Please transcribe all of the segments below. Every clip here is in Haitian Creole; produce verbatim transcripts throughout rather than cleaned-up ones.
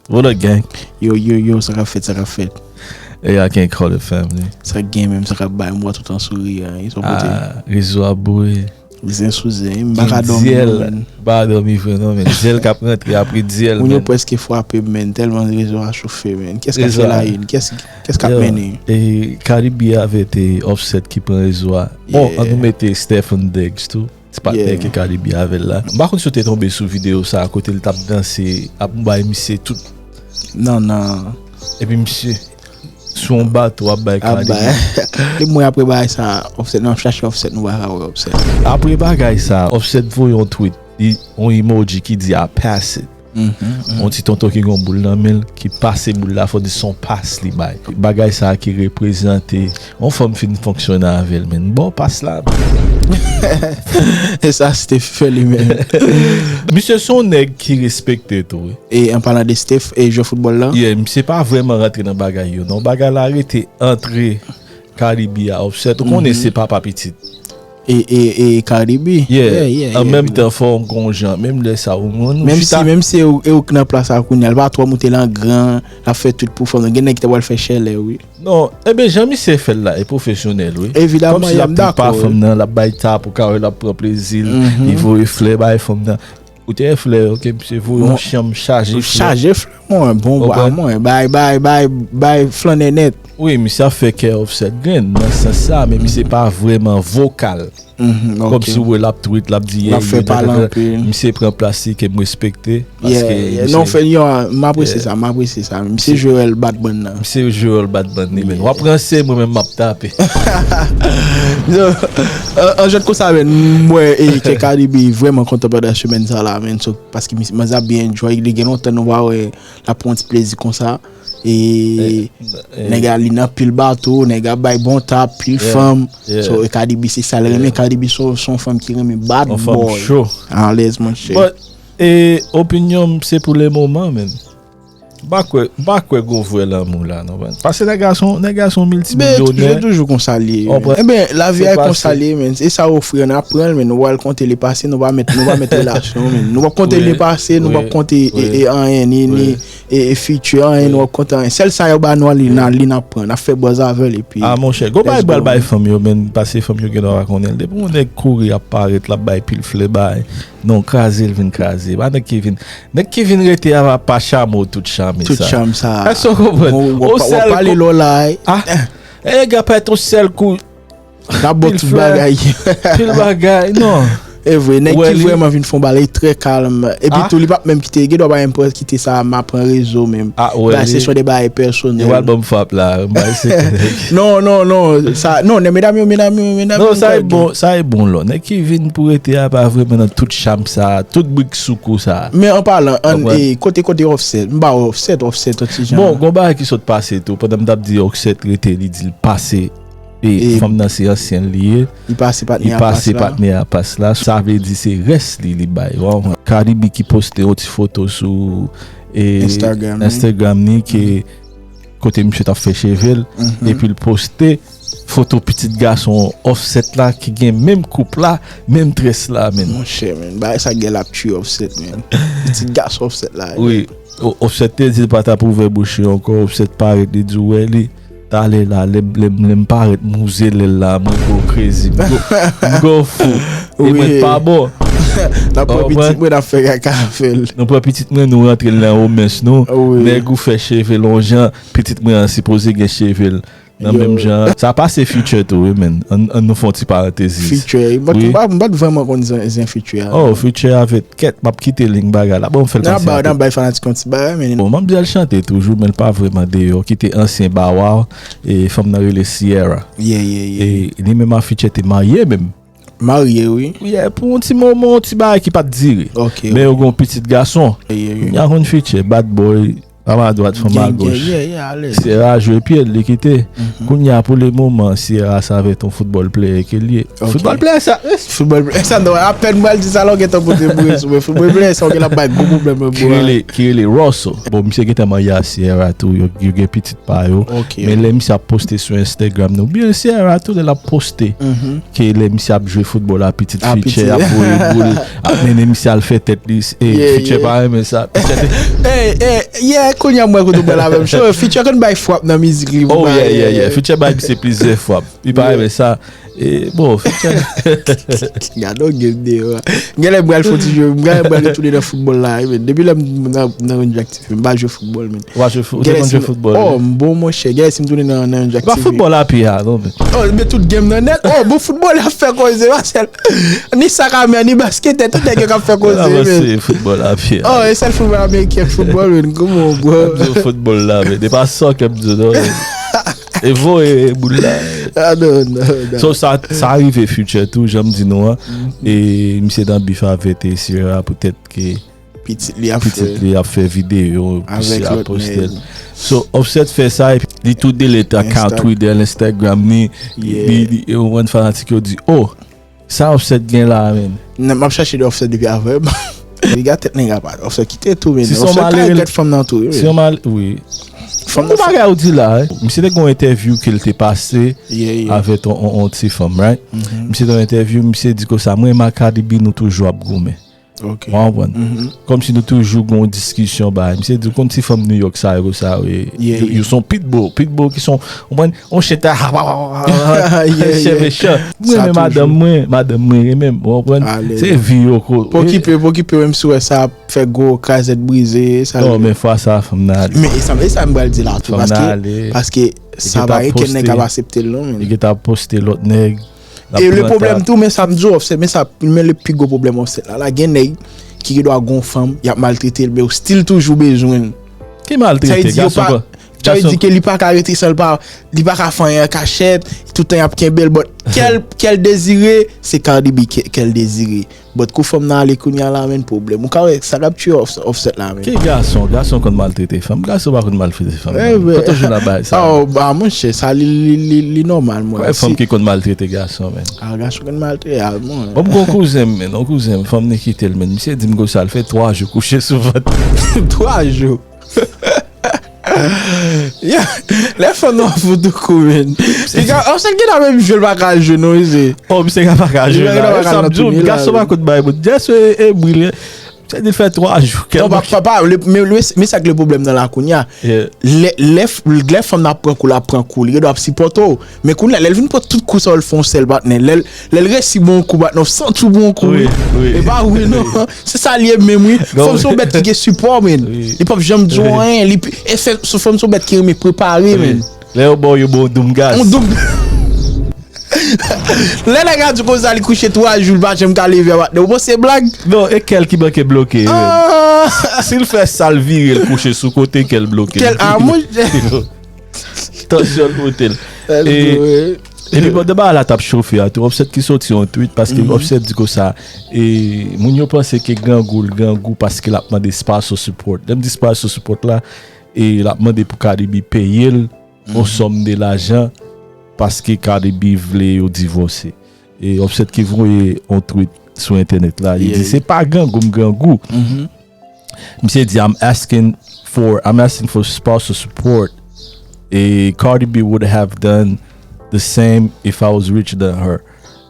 What up, gang? Yo, yo, yo, sa k ap fèt, sa k ap fèt? Hey, I can't call it family. Sa k gen menm, sa k ap bay mwa tout an souri a, sa w pote? Ah, rezo a boure. Zen sou zen, m pa ka dòmi non, man. M pa ka dòmi vre non, man. Dyèl k ap rantre apre dyèl, man. Moun yo prèske frape m, man, tèlman rezo a chofe, man. Kiyès k ap fè la une? Kiyès, kiyès k ap mennen? E Cardi B avè te Offset ki pran rezo a. Bon, an nou mete Stefon Diggs tou. Ti patnè ke Cardi B avè l la. M pa konn si w te tonbe sou videyo sa a kote l t ap danse, ap bay misye tout. Non, non. Epi misye sou yon bato ap bay Cardi B. Depi mwen apre bagay sa, Offset, nou ap chache Offset, nou pa ka wè Offset. Apre bagay sa, Offset voye yon tweet, li, yon emoji ki di I pass it. Yon ti tonton ki gen yon boul nan men l, ki pase boul la, fò di se yon pas li bay. Bagay sa a ki reprezante yon fanm fin fonksyone avè l, men ba w pas la. E sa Steph fè li menm. Misye se yon nèg ki respekte tou, wi. E an palan de Steph e jwè foutbòl la? Yeah, misye pa vrèman rantre nan bagay yo, non. Bagay la rete antre Cardi B a Offset, ou konnen se papa pitit. E, e, e Cardi B. Yeah. An menm tan fò w gon jan, menm lè sa ou moun ou chita. Menm si, menm si e ou k nan plas la kounye a, l pa twò moute l an gran, l ap fè tout pou fanm nan. Gen nèg ki ta pral fè chèlè wi. Non, enben jan misye fè l la e pwofesyonèl wi. Evidaman, y ap dakò. Kòmsi l ap trip pa fanm nan, l ap bay tap ou ka wè l ap pran plezi l, li voye flè bay fanm nan. Ou te flè, ok, misye voye yon chanm chaje flè. Chaje flè, mwen, bon bwa, mwen, bay, bay, bay, bay flannè nèt. Wi, misye ap fè kè Offset grenn nan sans sa, men misye pa vrèman vokal. Kòmsi w wè l ap tweet, l ap di, yeah, misye pran plas li ke m respekte. Paske misye. Non, fè, yo, m apresye sa, m apresye sa. Misye jwe wòl Batman nan. Misye jwe wòl Batman li menm. W ap ranse, mwen menm m ap tape. An jwèt konsa, men, m wè e ke Cardi B vrèman kontan pandan semèn sa la, men, so, paske misye, manzè ap byen enjoy, li gen lontan nou pa wè l ap pran yon ti plezi konsa. E nèg la li nan pil bato, nèg la bay bon tap, pil fanm. So e Cardi B se sa l renmen, Cardi B se yon, se yon fanm ki renmen bad boy. Alèz monchè. E opinyon m se pou le moman, men. M pa kwè, m pa kwè gon vrè lanmou la non. Paske nèg la se yon, nèg la se yon miltimilyonè. Men yo toujou konsa l ye. Enben lavi a konsa l ye, men. E sa yo ofri an, n ap pran l, men nou pral konte le pase, nou pa met, nou pa met relasyon, men. Nou p ap konte le pase, nou p ap konte e, e anyen, ni, ni e, e future, anyen, nou p ap konte anyen. Sèl sa yo ba nou an, li n a, li n ap pran. N ap fè buzz avè l, epi. Ah, monchè, gon bagay pral bay fanm yo, men, paske fanm yo gen dwa pa konnen l. Depi yon nèg kouri ap parèt, l ap bay pil flè, bay. Non, kraze l vin kraze. Pa nèg ki vin, nèg ki vin rete a pa chame w tout chame sa. Tout chame sa. Èske w konprann? Ou sèl kou. Ah, e nèg ap fè yon sèl kou. N ap bon tout bagay. Pil bagay, non. E vre, nèg ki vrèman vin fè yon bagay trè kalm. Epi tou, li p ap menm kite, gen dwa pa menm pral kite sa, m ap pran rezo menm. Bagay se sou de bagay pèsonèl. Yo pral ban m frap la, m bay se. Non, non, non, sa, non, nèg medam yo, medam yo, medam yo. Non, sa e bon, sa e bon lò. Nèg ki vin pou rete a pa vrèman nan tout cham sa, tout brik sou kou sa. Men an palan, an, e, kote, kote Offset, m ba Offset, Offset, yon ti jan. Bon, gon bagay ki sot pase tou, pandan m t ap di Offset rete, li di l pase. E fanm nan se ansyen l li ye. Li pase patnè a pas la. Li pase patnè a pas la. Sa vle di se rès li li bay. Ou konprann? Cardi B ki poste yon ti foto sou e, Instagram li ke kote misye t ap fè cheve l. Epi l poste foto pitit gason Offset la ki gen menm koup la, menm très la, men. Monchè, men, bagay sa gen l ap tchwe Offset, men. Pitit gason Offset la. Wi. Offset te di l pa t ap ouvè bouch li ankò, Offset parèt, li di w wè li. Talè la, lè m, lè m, lè m parèt, m wouze lè l la, mwen go crazy, m go, m go fou. E mwen pa bon. N ap pran pitit mwen, n ap fè kaka avè l. Nou pran pitit mwen, nou rantre l nan omens nou. Nèg ou fè cheve l yon jan, pitit mwen an sipoze gen cheve l nan menm jan an. Sa pase Future tou, wi, men. Ann, ann nou fè yon ti parantez. Future, m pa t, m pa t vrèman konn zen, zen Future a. Oh, Future avèk Kèt, m ap kite liy bagay la. Bon, m fè l pase. N ap bay, n ap bay fanatik yon ti bagay, men. Bon, manmzèl chante toujou, men l pa vrèman deyò. Kite ansyen bawaw, e fanm nan rele Ciara. Yeah, yeah, yeah. E li menm ak Future te marye menm. Marye, wi. Yeah, pou yon ti moman, yon ti bagay ki pa t dire. Ok. Men yo gen yon pitit gason. Yeah, yeah, yeah. Kounye a konn Future, bad boy. Fanm adwat, fanm agoch. Sierra jwe pye l, li kite. Kounye a, pou le moman, Sierra sa avèk yon foutbòl player ke l ye. Foutbòl player sa, foutbòl player sa, non, apèn m pral di sa la, w gentan pote m rezo, men foutbòl player sa, w gen l ap bay gwo pwoblèm, men, bro. Ki rele, ki rele Russell. Bon, misye gentan marye a Sierra tou, yo, yo gen pitit pa yo. Men lè misye ap poste sou Instagram nou, oubyen Sierra tou, lè l ap poste. Ke lè misye ap jwe foutbòl a pitit Future ap voye boul, ap mennen misye al fè tèt li, e Future pa renmen sa. Hey, hey, yeah, Kounye a m wè kote w pral avè m. Cho, Future konn bay frap nan mizik li pou Oh yeah, bagay. Yeah, yeah. Future bay misye plizyè frap. Li pa renmen sa. E, bon, Future. Gade w gen deyò. Genlè m pral fè ti jwe. M pral pral retounen nan foutbòl la. Wi, men depi lè m nan nan yon aktif, m pa jwe foutbòl, men. Ou pa jwe fou- ou te konn jwe foutbòl? Oh, m bon, monchè. Genlè si m tounen nan nan yon Pa aktif. Foutbòl a pye a, non, men. Oh, men tout game nan nèt. Oh, bon, foutbòl ap fè koze, pa sèl. Ni sakamè, ni basketè, tout nèg yo k ap fè koze, men. Avanse foutbòl a pye a. Oh, e sèl foutbòl ameriken, foutbòl, men. Kòman w bro? Yo foutbòl la, men. E pa soccer, m di, non, men. E voye boul la. Ah, non, non, non. So, sa, sa rive Future tou, jan m di nou an. E misye nan bif avè Taycira, poutèt ke Pitit li ap fè. Pitit li ap fè videyo, Avèk misye ap lòt poste l. nèg. So, Offset fè sa, epi li tou delete account Insta- Twitter, Instagram ni, Yeah. li, li, e ou wè fanatik yo di, oh, sa Offset gen la, men. Nan, m ap chache de Offset depi avè. Piga tèt nèg apa. Offset kite tou, men. Si se yon Offset ka malere- regrèt fanm nan tou, wi. Si yon mal, wi. Fanm Yon nan bagay ou di la, eh. Misye te gen yon entèvyou ke l te pase Yeah, yeah. avèk yon, yon, yon ti fanm, right? Mhm. Misye te yon entèvyou, misye di konsa, mwen, Cardi B, nou toujou ap goumen. Ok. Ou konprann? Mhm. Kòmsi nou toujou gen yon diskisyon, ba. Misye di, konn ti fanm New York sa yo, sa yo, e, Yeah, yo, yeah. yo son pitbull. Pitbull ki son, ou konprann? On chita, Yeah, cheve yeah. chan. Mwen, Sa men madanm toujou. Mwen, madanm mwen, renmen m, ou konprann? Alèz. Se vi yo ko. Pa okipe, pa okipe, menm si w wè sa ap fè gwo kazèt brize, sa. Non, men fwa sa, fanm nan ale. Men e sa, e sa m pral di la tou, Fanm nan paske, ale. paske sa Li pa t gen ap kenn nèg poste. Ap aksepte l, non, men. Li gen t ap poste lòt nèg. L ap E le pran pwoblèm ta- tou, men sa m di w, Offset, men sa, men le pi gwo pwoblèm Offset la, la gen nèg ki gen dwa gon fanm, y ap maltrete l, men ou still toujou bezwen l. Ki maltrete, Sa vle di yo gason pa, pa- sa vle gason- di ke li pa ka rete san l pa, li pa ka fè anyen an kachèt, tout tan y ap kenbe l, but kè l, kè l dezire, se Cardi B kè, kè l dezire. But kou fanm nan ale kounye a la, men pwoblèm. Ou ka wè, sa k ap tiye Offset, Offset la, men. Ki gason? Gason konn maltrete fanm. Gason pa konn maltrete fanm. Eh, ben. Kote w jwenn a bay sa? Oh, ba, monchè, sa li, li, li, li nòmal, mwen. Kwè fanm ki konn maltrete gason, men. Ah, gason konn maltrete, ah, mwen. Bon, m gon kouzen m, men, yon kouzen m, fanm ni kite l, men. Misye di m konsa, l fè twa jou kouche sou vant. Twa jou. Yeah. Lè fanm nan fout ou kou, men. Piga, Offset gen nan menm jwe, l pa ka jwe, non, isi. Oh, misye ka pa ka jwe la. E sa m di w, gason pa konn bay moun. Just e, e brile. Misye di l fè twa jou. Non, pa, pa, pa, le, men, le, men sa k le pwoblèm nan la kounye a. Yeah. Lè, lè, lè fanm nan ap pran kou, l ap pran kou, li gen dwa ap sipòte w. Men kounye a, lè l vin pran tout kou sa yo, l fè yon sèl patnè. Lè l, lè l resi bon kou, patnè, w santi w bon kou, Wi, wi. E pa wi, non. Se sa l ye menm, wi. Non. Fanm se yon bèt ki gen sipò, men. Wi. Li p ap janm di w Wi. Anyen. Li, e fè, se fanm se yon bèt ki renmen prepare, men. Lè yo ba w yon bon doum gaz. On doum. Lè nèg la di konsa, li kouche twa jou, li pa janm ka leve a patnè. Ou panse se blag? Non, e kè l ki manke bloke. Ah! Si l fè sa, l vire, l kouche sou kote, kè l bloke. Kè l, ah, mon Tansyon l monte l. E, epi pandan bagay la t ap chofe a tou, Offset ki soti yon tweet, paske Offset di konsa, e moun yo panse ke grangou l grangou paske l ap mande spousal support. Lè m di spousal support la, e l ap mande pou Cardi B peye l yon sòm de lajan paske Cardi B vle yo divòse. E Offset ki voye yon tweet sou entènèt la, li di, se pa grangou m grangou. Misye di, I'm asking for, I'm asking for spousal support. E Cardi B would have done the same if I was richer than her.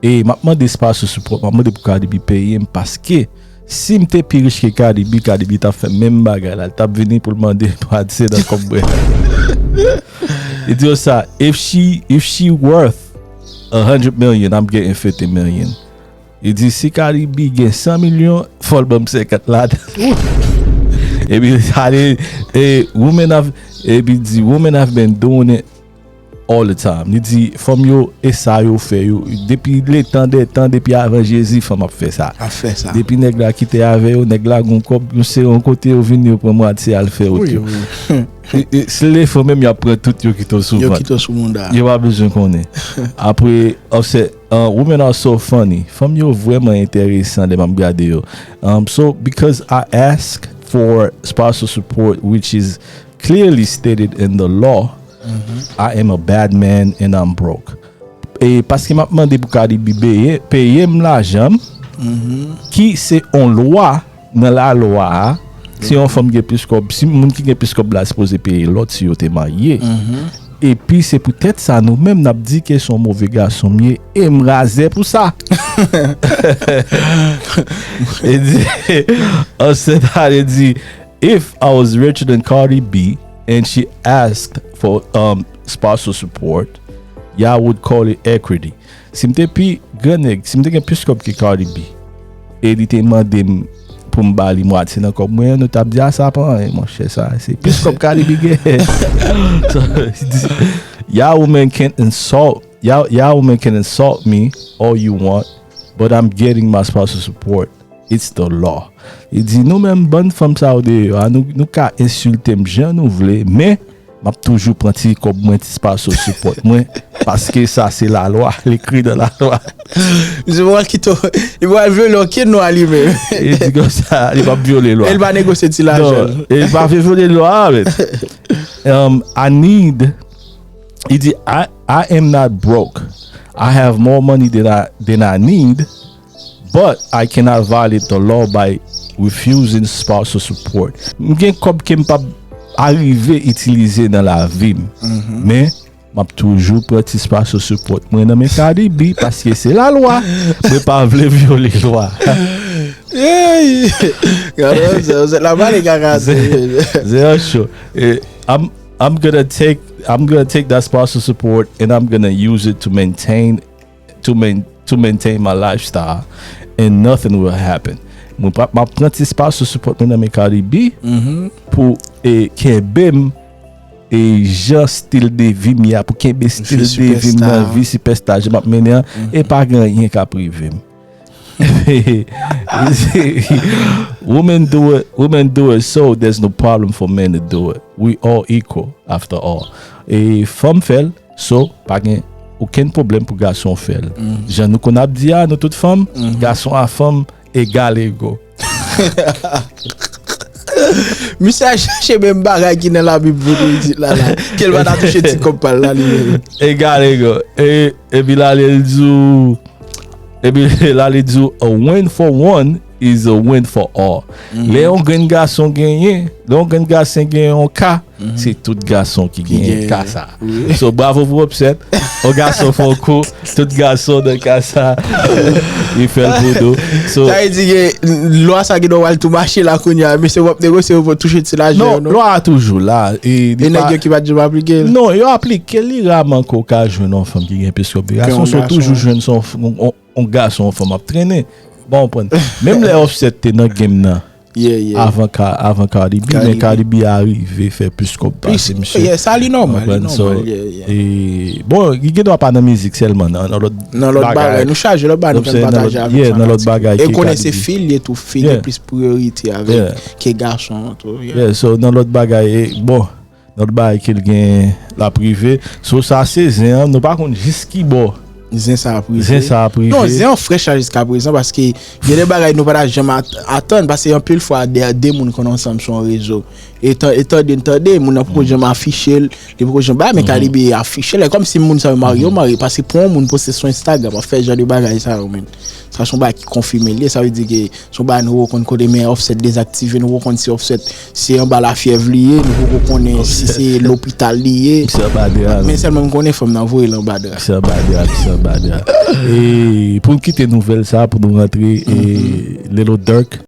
E m ap mande spousal support, m ap mande pou Cardi B peye m paske si m te pi rich ke Cardi B, Cardi B t ap fè menm bagay la. Li t ap vini pou l mande m adse nan kòb mwen. Li di yo sa, if she, if she worth a hundred million, I'm getting fifty million. Li di, si Cardi B gen san milyon, fò l ban m senkant ladan. Epi, ale, e, women have, epi di, women have been doing it all the time. Li di, fanm yo, e sa yo fè yo. Depi letan dè tan, depi avan Jezi, fanm ap fè sa. Ap fè sa. Depi nèg la kite avè yo, nèg la gon kòb, yo se yon kote yo vini, yo pran mwatye al fè wout yo. E, e, si l te fè menm, y ap pran tout yo kite w sou vant. Yo kite w sou mouda. Yo pa bezwen konnen. Apre, Offset, uh, women are so funny. Fanm yo vrèman enteresan lè m ap gade yo. Um, so, because I ask for spousal support, which is clearly stated in the law, I am a bad man and I'm broke. E paske m ap mande pou Cardi B peye, peye m lajan m, ki se yon lwa nan lalwa a, si yon fanm gen plis kòb, si moun ki gen plis kòb la sipoze peye lòt si yo te marye. Epi se poutèt sa nou menm n ap di ke se yon move gason m ye e m razè pou sa. E di, Offset ale di, If I was richer than Cardi B and she asked for um spousal support, y'all would call it equity. Si m te pi gran nèg, si m te gen plis kòb ke Cardi B, e li te mande m pou m ba li mwatye nan kòb mwen, nou t ap di, "A, sa pa anyen, monchè, sa se plis kòb Cardi B gen." So, y'all women can insult, y'all, y'all women can insult me all you want, but I'm getting my spousal support. It's the law. Li di, "Nou menm bann fanm sa yo deyò a, nou, nou ka ensilte m jan nou vle, men m ap toujou pran ti kòb mwen, ti spousal support mwen, paske sa se lalwa, l ekri nan lalwa." Misye pral kite w, li pral vyole w, ki nwa li menm? Li di konsa, li p ap vyole lwa. E l pa negosye ti lajan. Non, e li pa vle vyole lwa a, men. Um, I need, li di, I, I am not broke. I have more money than I, than I need, but I cannot violate the law by refusing spousal support. M gen kòb ke m p ap arive itilize nan lavi m. Men, m ap toujou pran ti spousal support mwen nan men Cardi B, paske se lalwa. Mwen pa vle vyole lwa. Hey! Gade, w sot la pale kaka. Zè, zè cho. Eh, I'm, I'm gonna take, I'm gonna take that spousal support and I'm gonna use it to maintain, to main, to maintain my lifestyle, and nothing will happen. Mwen pa, m ap pran ti spousal support mwen nan men Cardi B pou, eh, kenbe m, eh, jan stil de vi m ye a, pou kenbe stil de vi m nan, vi sipèsta jan m ap mennen an, e pa gen anyen k ap rive m. Women do it, women do it, so there's no problem for men to do it. We all equal, after all. E fanm fè l, so pa gen okenn pwoblèm pou gason fè l. Jan nou konn ap di a, nou tout fanm, gason a fanm egal ego. Misye al chache menm bagay ki nan Labib pou nou di la, la. Ke l pa ta touche ti kòb pa l la, li menm. Egal ego. E, epi l ale l di w, epi l ale di w, "A win for one is a win for all." Lè yon grenn gason genyen, lè yon grenn gason genyen yon ka, se tout gason ki genyen ka sa. So, bravo pou Offset. Yon gason fè yon kou, tout gason nan ka sa, li fè l pou nou. So, sa vle di ke lwa sa gen dwa al tou mache la kounye a, mesye w ap negosye pou touche ti lajan yo, non? Lwa a toujou la. E nèg yo ki pa t janm aplike l? Non, yo aplike l, li raman ke w ka jwenn yon fanm ki gen plis kòb ke gason, so toujou jwenn se yon, yon, yon gason, yon fanm ap trennen. Bon, w konprann? Menm lè Offset te nan game nan, avan Ka-, avan Cardi B, men Cardi B arive fè plis kòb pase misye. Yeah, sa li nòmal, li nòmal. E, bon, li gen dwa pa nan mizik sèlman, nan, nan lòt bagay. Nan lòt bagay, nou chaje lòt bagay nou fè pataje avèk fanatik. E konnen se fi l ye tou, fi gen plis priyorite avèk ke gason an tou. Yeah, so nan lòt bagay, e, bon, lòt bagay ke l gen l ap rive. So sa se zen an, nou pa konn jis ki bò zen sa ap rive. Zen sa ap rive. Non, zen an frèch la jiska prezan, paske gen de bagay nou pa ta janm at-, atann, paske anpil fwa de, de moun konn ansanm sou yon rezo. E tan-, e tande n tande, moun nan poko janm afiche l, li poko janm bay, men Cardi B afiche l, e kòmsi moun sa yo marye, yo marye, paske pou yon moun poste sou Instagram, ap fè jan de bagay sa yo, men. Sa se yon bagay ki konfime l ye, sa vle di ke se yon bagay nou rekonn kote, men Offset dezaktive, nou rekonn si Offset se anba lafyèv li ye, nou poko konnen si se lopital li ye. Misye anba dra. Men sèlman m konnen fanm nan voye l anba dra. Misye anba dra, misye anba dra. E pou n kite nouvèl sa, pou nou rantre, e Lil Durk,